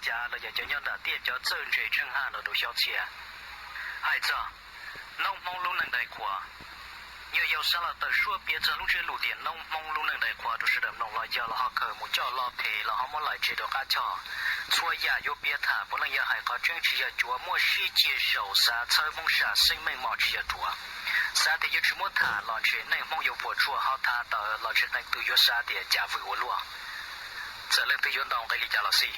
Cav los yog cov nyob nram tiaj cov txawj ntse tsheej haj los rau xyob txhia. Hais txog noob Hmoob lub neej dai qhuav, nyuag yaus xav los tawm suab piav txog lub ntsiab lus tias noob Hmoob lub neej dai qhuav rau sawv daws mloog los yog los ho khaws mus coj lo phem los ho muab laim tseg rov qab coj. Txhua yam yuav piav tham puav leej yog hais qhov tseeb tsis yog cuav, muaj siab cia zaum xav txhawb Hmoob sam xeeb meej mom tsis yog ruam. Xav tias yuav tsis muab tham los ntshe neej Hmoob yuav puas tsuaj, ho tham tawm los tsis qee tus yuav xav tias cas vwm ua luaj. Txawm leej twg yuav ntaus nqi li cas los xij,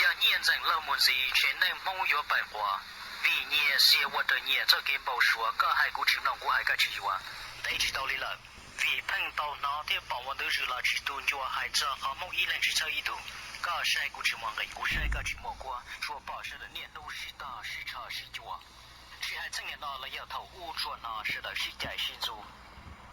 yog nyiaj ntxeem laug mus ntxiv ntshe neej Hmoob yuav pais quav, vim nyias xiam ua raws nyias txoj kev npau suav, koj hais kuv tsis mloog kuv hais koj tsis yuav. Ntev tsis tau li lawm, vim pheej tau hnov thiab pom ua ntu zus los tsis tu ncua hais txog qhov Hmoob ib leeg tsis txhawb ib tug, koj saib kuv tsis muaj nqis kuv saib koj tsis muaj kuab, tsuas pom sawv daws niaj hnub sib tog sib tsho sib cua. Tsis hais txheej niam no los yog thaum ub tsuas hnov sawv daws sib cais sib ntxub,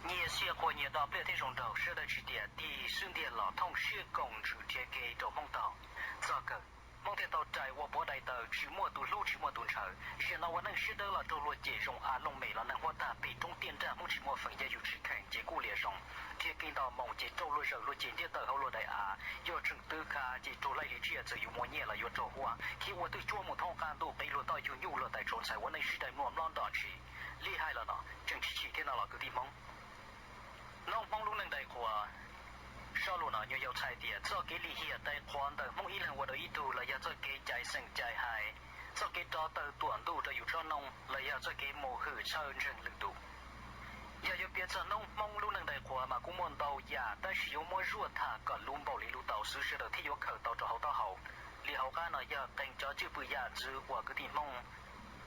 nyias xiam qhuas nyias do pliaj thiab zoo nraug, sawv daws tsis tias tig xub ntiag los thooj siab koom ntsws nrhiav kev rau Hmoob tau. Txog kawg, Hmoob thiaj tau rais ua puav dai taw tsis muaj tus hlub tsis muaj tus ntshaw. Zaum no ua neej siab dawb los raug luag cem zoo av looj mem los neeg huab tag pem roob tiaj nrag, Hmoob tsis muaj feem yog yus tsis kheev ces kuj liam zoo. Nrhiav kev nto moo ces raug luag zawm luag cem ntiab tawm hauv luag daim av. Yog tseem twv kha ces raug laij li tsiaj, txawm yus muaj nyiaj los yuav raug huab. Khiav ua twj cuab mus thoob qab ntuj, qiv luag toj yug nyuj luag tais tsaus ntxhais, ua neej sib dai mluas mlob nroj ntshis. Li hais los no tseem tsis chim thiab no los kwv tij Hmoob. Noob Hmoob lub neej dai qhuav. Zaj lus no nyuag yaus txhais tias txoj kev lim hiam dai qhuav ntawm Hmoob ib leeg ua rau ib tug los yog txoj kev cais xeem cais hais, txoj kev rov taw tuam ntuj rau yus tsob noob los yog txoj kev mus hwm txhawj ntseeg lwm tus. Yog yuav piav txog noob Hmoob lub neej dai qhuav mas kuj muaj ntau yam, tab sis yuav muab zuaj tham kom luv npaum li luv tau xwv sawv daws thiaj yuav khaws tau rau hauv taub hau. Li hauv qab no yog qee cov cwj pwm yam ntxwv uas kwv tij Hmoob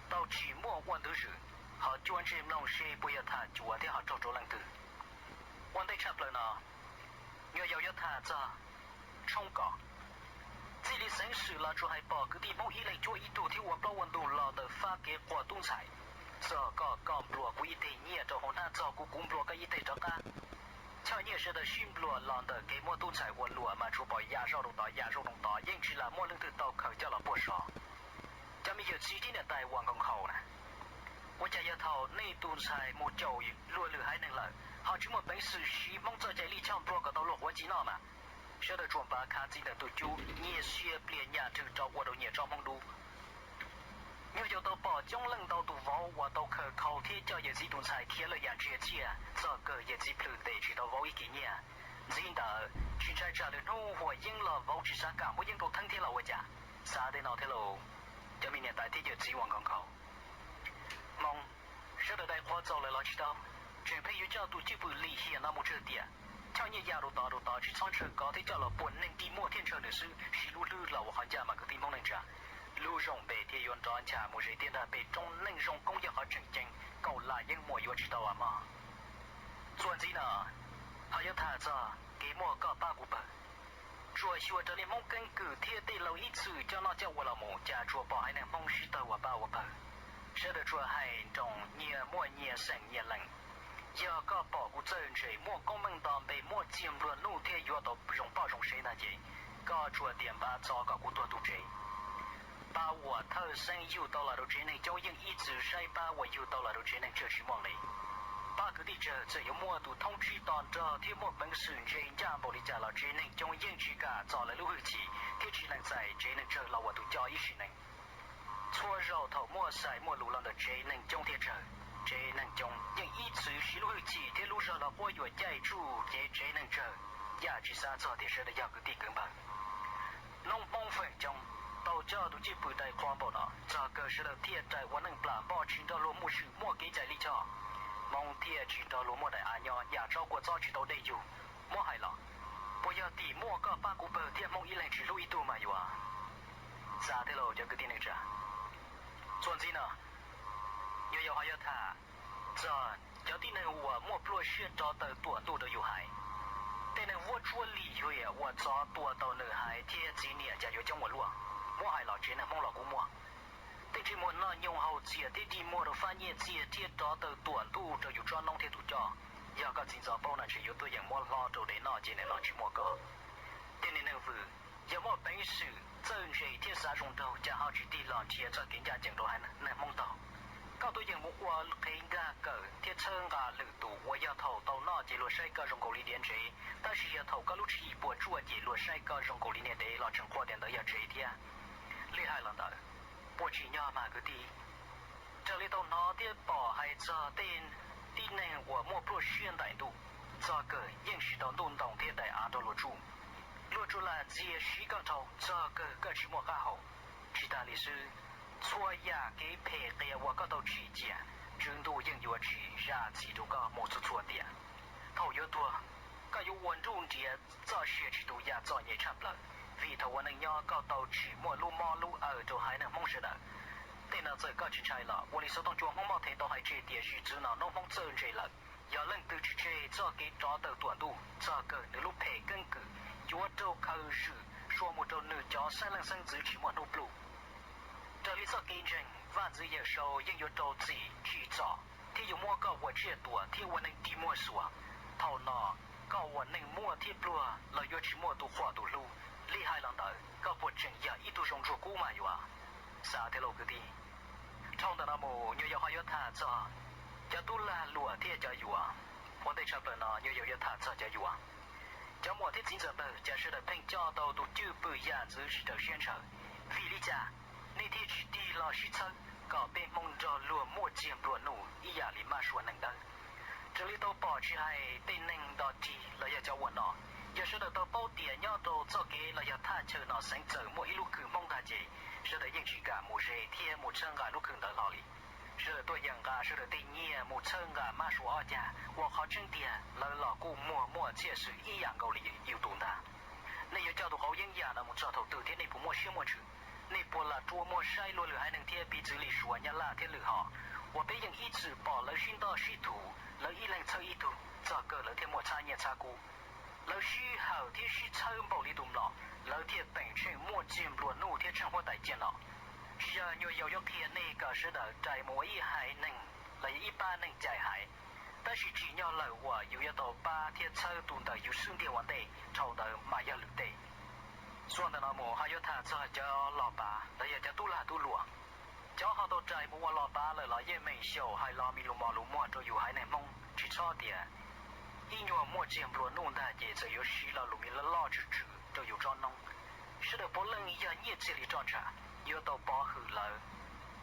tau tsis muaj ua ntu zus, ho cuab ntsej mloog seb puas yog tham cuav thiab ho raug rau leej twg. Ua ntej tshaj plaws no, nyuag yaus yuav tham txog tshoob kos. Txij li xeeb xwm los tsuas hais pom kwv tij Hmoob ib leeg cuab ib tug thiab ua plaub ua ntug los ntawm fab kev quas tub ntxhais. Txog koj, koj nplua kuv ib teg nyiaj rau hauv hnab, txog kuv, kuv nplua koj ib teg rov qab. Choj nyiaj sawv daws sib nplua los ntawm kev muab tub ntxhais ua luam mas tsuas pom yam zoo rau tod yam zoo rau tod, yeej tsis lam muaj leej twg tau khaws coj los puag so. Cov me yawm txiv thiab niam tais uas nkaus nkhaus na, ua cas yog thaum nej tus ntxhais mus caum luag lwm haiv neeg lawm ho tsis muaj peev xwm siv Hmoob txoj cai lij choj nplua kom tau luag quav ci noj mas? Sawv daws tsuas npav khav txiv ntawm tus cub, nyiaj xiab pliag nyaj rhwv rau ua rau nyias tsob Hmoob dub. Nyuag yaus tau pom coob leej ntau tus vauv uas tau khaws khau thiab coj yawm txiv tus ntxhais khiav lawm yam ntsiag txiaj, txog kawg yawm txiv plhws ntes tsis tau vauv ib kis nyiaj. Ntxiv ntawd tsis ntshai tsam lwm hnub huam yeeb los vauv tsis xav kam muab yeeb rau theeb thiab los ua cas? Xav tej no thiab lauj, cov me niam tais thiab yawm txiv uas nkaus nkhaus. Hmoob, sawv daws dai qhuav txaus lawm los tsis tau, tseem pheej yuav coj tus cwj pwm lim hiam no mus tsawg tiam. Choj nyiaj ya rau tod rau tod tsis txhob ntshaw kov thiab coj los puag neeg dig muag thiab ntshaw nws xwb, siv lub hlwb los ua qhov ncaj mas kwv tij Hmoob neej tsa. Lub zoo npe thiaj yuav nrov ncha mus ze tiaj nrag pem roob, neej zoo koob yog qhov tseem ceeb, kaum lam yeeb muas yuav tsis tau as mog. Txuas ntxiv no, ho yuav tham txog kev muaj koj pab kuv pawg. Tsuas xyuas raws li Hmoob keeb kwm thiab tej laus ib txwm coj noj coj ua los mus, cas tsuas pom haiv neeg Hmoob sib tawg ua pab ua pawg. Sawv daws tsuas hais nroo nyias muaj nyias xeem nyias leej. Yog koj pom kuv txawj ntse, muaj koob meej nto npe, muaj txiag nplua nuj thiab yuav tau zoo poj zoo sev ntag ces, koj tsuas tias npaj txo kom kuv tuag tu tsev. Pab uas thawj xeeb yug tau los rau tsev neeg coob yeej ib txwm saib pab uas yug tau los rau tsev neeg tsawg tsis muaj nqis. Pab kwv tij tsawg txawm yuav muaj tus thoob tsib to nrog thiab muaj peev xwm ntse ncaj npaum li cas los tsev neeg coob yeej tsis kam txo lawv lub hwj chim thiab tsis lees txais tsev neeg tsawg los ua tus coj ib sim neej. Txhua zaus thaum muaj xaiv muaj lus los ntawm tsev neeg coob thiab tsawg, tsev neeg coob yeej ib txwm siv lub hwj chim thiab lub zog los quab yuam caij tsuj cev tsev neeg tsawg, yam tsis xav txog tias sawv daws yog kwv tij kwv npawg. Noob Hmoob feem coob tau coj tus cwj pwm dai qhuav npaum no, txog kawg sawv daws thiaj rais ua neej plam npoj tsis nrog luag muaj swm muaj kev cai lij choj. Hmoob thiaj tsis nrog luag muaj daim av nyob, yam tsob kua txob tsis tau dej yug. Muab hais los, puas yog tim muaj koj pab kuv pawg thiab Hmoob ib leeg tsis hlub ib tug mas yuav? Xav thiab lauj cov kwv tij neej tsa. Txuas ntxiv no, nyuag yaus ho yuav tham txog cov tib neeg uas muaj pluaj siab rov taw tuam ntuj rau yus haiv. Tej neeg vuab tsuab lim hiam uas txov tua tau nws haiv thiab txiv niam cas yuav coob ua luaj. Muab hais los tsev neeg Hmoob los kuj muaj. Tej ntsej muag noj nyoos haus txias thiab dig muag rau fab nyiaj txiag thiab rov taw tuam ntuj rau yus tsob noob thiab tus coj. Yog koj txiv ntxov paub no ntshe yuav tuaj yeem muab hlob rau dev noj ces nim no tsis muaj koj. Tej niag neeg vwm, yog muaj peev xwm txawj ntse thiab xav zoo nraug cas ho tsis tig los nrhiav txoj kev ncaj ncees rau haiv neeg Hmoob taug. Koj tuaj yeem mus ua qhev nkag kawm thiab txhawb nqa lwm tus uas yog thaum tau noj ces luag saib koj zoo nkaus li diav ntsev, tab sis yog thaum koj lub tswv yim puas tsuaj ces luag saib koj zoo nkaus li niag dev los tseem qhuas tias ntawd yog tsev thiab. Li hais los ntawd, puas tsim nyog mas kwv tij? Raws li tau hnov thiab pom hais txog tej tib neeg uas muaj pluaj siab ntais ntuj, txog kawg yeej tsis tau ntuj ntoo thiab daim av rau luag tsuj. Luag tsuas lam ntxias siv koj dhau, txog kawg koj tsis muaj qab hau. Tsis tas li xwb, txhua yam kev phem qias uas koj tau tsim cia, Tswv Ntuj yeej yuav tsis zam txim rau koj mus txhua txhua tiam. Thaum yuav tuag, koj yuav ua nruj nriav txoj sia tsis tu yam txom nyem tshaj plaws, vim thaum ua neej nyob koj tau tsim muaj lub mob lub awm rau haiv neeg Hmoob sawv daws. Tej no txawm koj tsis ntshai los ua li xov tooj cua Hmoob Moj Theev tau hais tseg tias zim txwv no hnub Hmoob txawj ntse lawm. Yog leej twg tsis tseg txoj kev rov tawm tuam ntuj, txog kawg nws lub phem keeb kwm yuav raug khaws zwm sua mus rau nws cov xeeb leej xeeb ntxwv tsis muaj hnub pluj. Raws li txoj kev ntseeg, vaj ntxwv Yawm Saub yeej yuav rau txim tsim txom thiab yuav muab koj ua tsiaj tuam thiab ua neeg dig muag xuas. Thaum no, koj ua neeg muaj thiab pluag los yuav tsis muaj tus qhuas tus hlub. Li hais los ntawd, koj puas tseem yog ib tug zoo ntsuag kub mas yuav? Xav thiab lauj kwv tij. Dhau ntawm no mus nyuag yaus ho yuav tham txog cov tub lag luam thiab cov yuav. Ua ntej tshaj plaws no nyuag yaus yuav tham txog cov yuav. Cov muam thiab txiv ntxawm npawg, cas sawv daws pheej coj tau tus cwj pwm yam ntxwv tsis raws siab ntshaw? Vim li cas nej thiaj tsis tig los sib txhawb kom peb Hmoob nrog luag muaj txiag nplua nuj ib yam li mab sua neeg dawb? Raws li tau pom tsis hais tej neeg nto rig los yog cov ua no, yog sawv daws tau paub tias nyob rau txoj kev los yog thaj chaw no xeev txawm muaj ib lub khw Hmoob ntag ces sawv daws yeej tsis kam mus ze thiab mus txhawb nqa lub khw ntawd hlo li. Sawv daws tuaj yeem nqa sawv daws tej nyiaj mus txhawb nqa mab sua ob cag, ua qhov tseeb tiag lawv los kuj muag muaj txiaj xwm ib yam nkaus li yus tus ntag. Nej yuav coj tus qauv yeeb yam no mus txog thaum twg thiab nej puas muaj siab muaj ntsws? Nej puas lam rua muag saib luag lwm haiv neeg thiab piv txwv li Suav, Nyab Laj thiab lwm hom uas peb yeej ib txwm pom lawv sib ntaj sib thuv, lawv ib leeg txhawb ib tug, txog kawg lawv thiaj muaj txhab nyiaj txhab kub. Lawv sib hawm thiab sib txhawb npaum li tus mlom, lawv thiaj peem tsheej muaj txiag nplua nuj thiab tsheej huab tais ciaj no. Tsis yog nyuag yaus yuav qhia nej kom sawv daws rais mus ua ib haiv neeg los yog ib pab neeg cais haiv, tab sis tsim nyog lawm uas yus yuav tau pab thiab txhawb tus ntawm yus xub ntiag ua ntej, dhau ntawd mas yog lwm tej. Txuas ntawm no mus ho yuav tham txog cov los pav los yog cov tub lag tub luam. Cov ho tau rais mus ua los pav lawm los yeej meem xyaum hais los me lus mos lus muag rau yus haiv neeg Hmoob, tsis txhob tias ib nyuag muaj txiag nplua nuj ntag ces txawm yuav siv lo lus me loj loj tsw tsw rau yus tsob noob. Sawv daws puav leej yog nyiaj txiag li roj ntsha, yuav tau pov hwm lawv,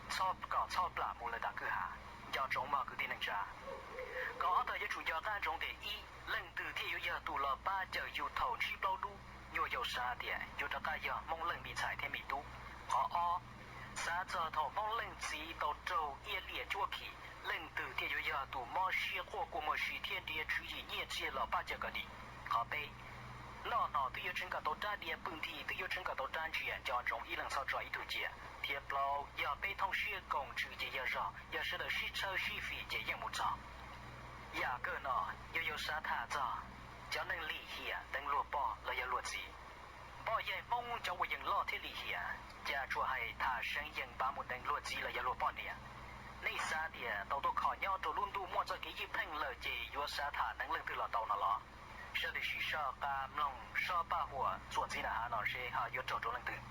txhob kom txhob plam mus lawv nram kwj ha. Nco ntsoov mog kwv tij neej tsa. Qhov ob tog yuav tsum nco qab ntsoov tias ib, leej twg thiaj yuav yog tus los pab cawm yus thaum ntsib plaub dub? Nyuag yaus xav tias yuav rov qab yog Hmoob leej me ntxhais thiab me tub. Qhov ob, xav txog thaum Hmoob leej txiv tau raug iab liam cuab khi, leej twg thiaj yuav yog tus mob siab quaj kua muag si thiab nrhiav tswv yim nyiaj txiag los pab cawm kom dim? Qhov peb, noj hno twb yuav tseev kom tau rab diav, pw nthi twb yuav tseev kom tau rab ntsia, nco ntsoov ib leeg txhob tso ib tug cia. Thiab plaub, yog peb thooj siab koom ntsws ces yog zog, yog sawv daws sib txhawb sib fim ces yeej mus txog. Yam kawg no, yus yuav xav tham txog cov neeg lim hiam deev luag pog los yog luag txiv. Npoj yaig Hmoob cov uas yeej loj thiab lim hiam, cas tsuas hais tham seev yees npav mus deev luag txiv los yog luag poj niam. Nej xav tias tau tuaj kho nyob rau lub ntuj muaj txoj kev ywj pheej lawm ces yuav xav tham deev leej twg los tau no los? Sawv daws sim soj qab mloog soj paj huam txuas ntxiv nram hav no seb ho yuav raug rau leej twg.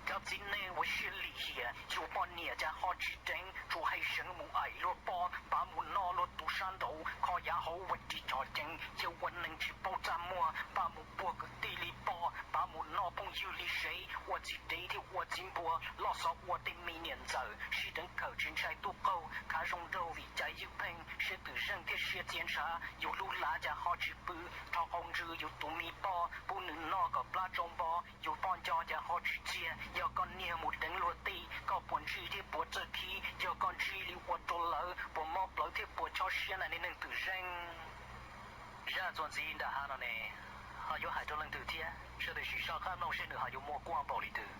Cov txiv neej uas siab lim hiam, yus poj niam cas ho tsis deev, tsuas hais seev mus aim luag pog, npav mus noj luag tus sab nraud, kho yav hauv ua ris chov ceev, yawg ua neeg tsis paub txaj muag, npav mus puag kwv tij li pog, npav mus noj phooj ywg li sev, ua txiv dev thiab ua txiv npua, loj xov ua tej me niam ntxawm, sib deev khawm tsis ntshai tub qaug, khav zoo nraug vim cai ywj pheej, siab twm zeej thiab siab txias ntshav, yus lub lav cas ho tsis pw, rho qau ntsws yus tus me pog, pub nws noj kom plab tsau npo, yus poj nco cas ho tsis txiag, yog koj niag mus deev luag tij, koj puas ntsij thiab puas txawj khib, yog koj ntsib li ua rau lawv, puas mob plawv thiab puas chob siab na niag neeg twm zeej. Zaj txuas ntxiv nram hav no ne, ho yuav hais rau leej twg thiab? Sawv daws sim soj qab mloog seb nws ho yuav muaj kuab npaum li twg.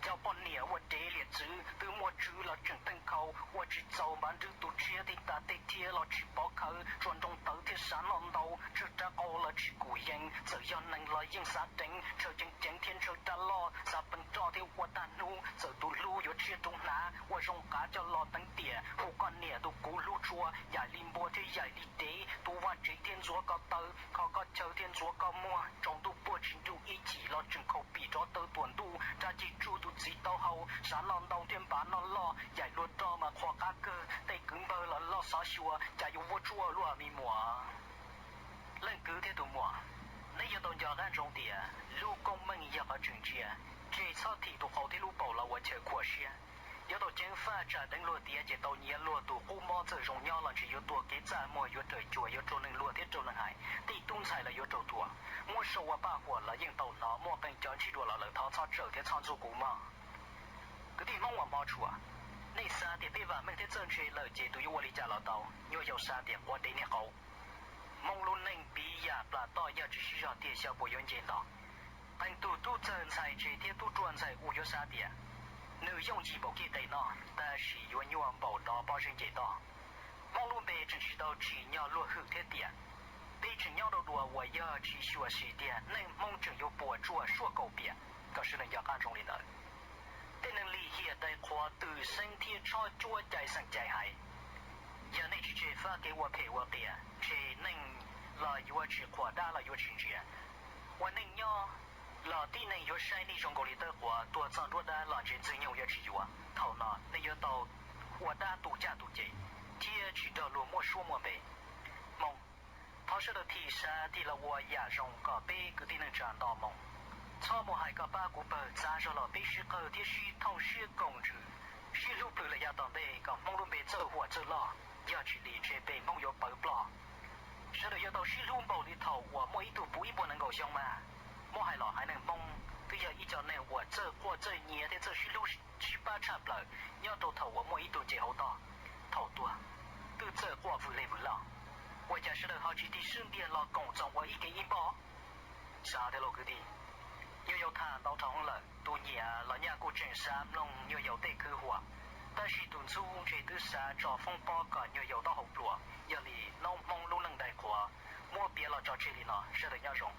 Cov poj niam ua dev liam txwv, twb muaj tswv los tseem teej khau, ua tsis txaus npav nrwb tus tshiab, tej tas tej thiab los tsis pov khawv, tsuas nroo tawv thiab xav noj ntau, tswj rab qau los tsis kum yees, txawm yog neeg los yeej xav deev, ntshaw ceev ceev thiab ntshaw rab loj, xav peev roj thiab ua tag hnub, txawm tus hlub yuav tshiab tus hnav, ua zoo qav coj los teev tiam, hu koj niam tus kuv hlub tshua, yaim li npua thiab yaim li dev, tu vaj tsev thiab ntxuav koj taw, kho koj chaw thiab ntxuav koj muag, tsaus ntuj puag tsis ncuj ib chim los tseem khaus pim rov taw tuam ntuj, rab ceg tsuj tus txiv taub hau, sav noj ntau thiab npav noj loj, yaim luag roj mas qhuas qab kawg, tej kwv npawg los loj xov xyuas, cas yuav vuab tsuaj luaj me muam. Leej kwv thiab tus muam, neb yuav tau nco qab ntsoov tias lub koob meej yog qhov tseem ntsia, tseg txhob thim tus qau thiab lub paum los ua chaw khuam siab. Yuav tau ceev faj tsam deev luag tiav ces tau nyiav luag tus qub mob, txawm zoo nyob los ntshe yuav tuag kev txaj muag, yuav raws cuag, yuav raug neeg luag thiab raug neeg hais, tej tub ntxhais los yuav raug tuag. Muab sau ua paj huam los yeej tau hnov, muaj qee cov ntsib dua los lawm, thov txhob tsawm thiab txhob ntxub kuv mog. Kwv tij Hmoob uas hmov tshua, nej xav tias peb vam meej thiab txawj ntse lawm ces tus yuav ua li cas los tau. Nyuag yaus xav tias quav dev niag qau. Hmoob lub neej piv yam plas toj, yog tsis sib zog tiag xyov puas yuav nce nto. Qee tus tub txawg ntxhais ntse thiab tub ruam ntxhais ua yuav xav tias nws yooj yim npaum kib qe noj, tab sis yuav nyuaj npaum dov pob zeb nce toj. Hmoob lub npe tseem tsis tau tsim nyog luag hwm thiab tiam. Peb tseem nyob rau dua uas yog tsis xyuam xim tiag, neej Hmoob tseem yuav puas tsuaj suaj kaum piam. Kom sawv daws nco qab ntsoov li ntawd. Tej neeg lim hiam dai qhuav twm xeeb thiab tshob cuab cai xeem cai hais, yog nej tsis tseg fab kev ua phem ua qias, ntshe neeg los yuav tsis qhuas, dab los yuav tsis ntsia. Ua neej nyob los tib neeg yuav saib nej zoo nkaus li tawb quav, tuag txog nruab dab los ntshe Ntxwg Nyoog yuav tsis yuav. Thaum no nej yuav tau ua dab tu caj tu ces thiab tsis nrog luag muaj suab muaj npe. Hmoob, thov sawv daws thim xav tig los ua yam zoo kom peb kwv tij neej tsa nto moo. Txhob muaj hais koj pab kuv pawg, txav zog los peb sib qawg thiab sib thooj siab koom ntsws, sib hlub plhws lawm yav tom ntej kom Hmoob lub npe txawj huam txawj loj, yog tsis li ntshe peb Hmoob yuav pawv ploj. Sawv daws yuav tau sib hlub npaum li thaum uas muaj ib tug puv ib puas nees nkaum xyoo mas. Muab hais los haiv neeg Hmoob twb yog ib co neeg uas txawj quaj txawj nyiav thiab txawj sib hlub sib pab tshaj plaws nyob rau thaum uas muaj ib tug nce hauv toj. Thaum tuag twb txawj quaj vwm leg vwm loj, ua cas sawv daws ho tsis tig sib ntiag los koom txoos ua ib ke ib npoj? Xav tiag lauj kwv tij, nyuag yaus tham ntau dhau lawm, tus nyiam los nyaj kuj tseem xav mloog nyuag yaus tej khwv huam, tab sis tus ntxub ntshe twb xav tso foob pob kom nyuag yaus taub hau pluas. Yog li noob Hmoob lub neej dai qhuav, muab piav los tso tseg li no, sawv daws nyob zoo.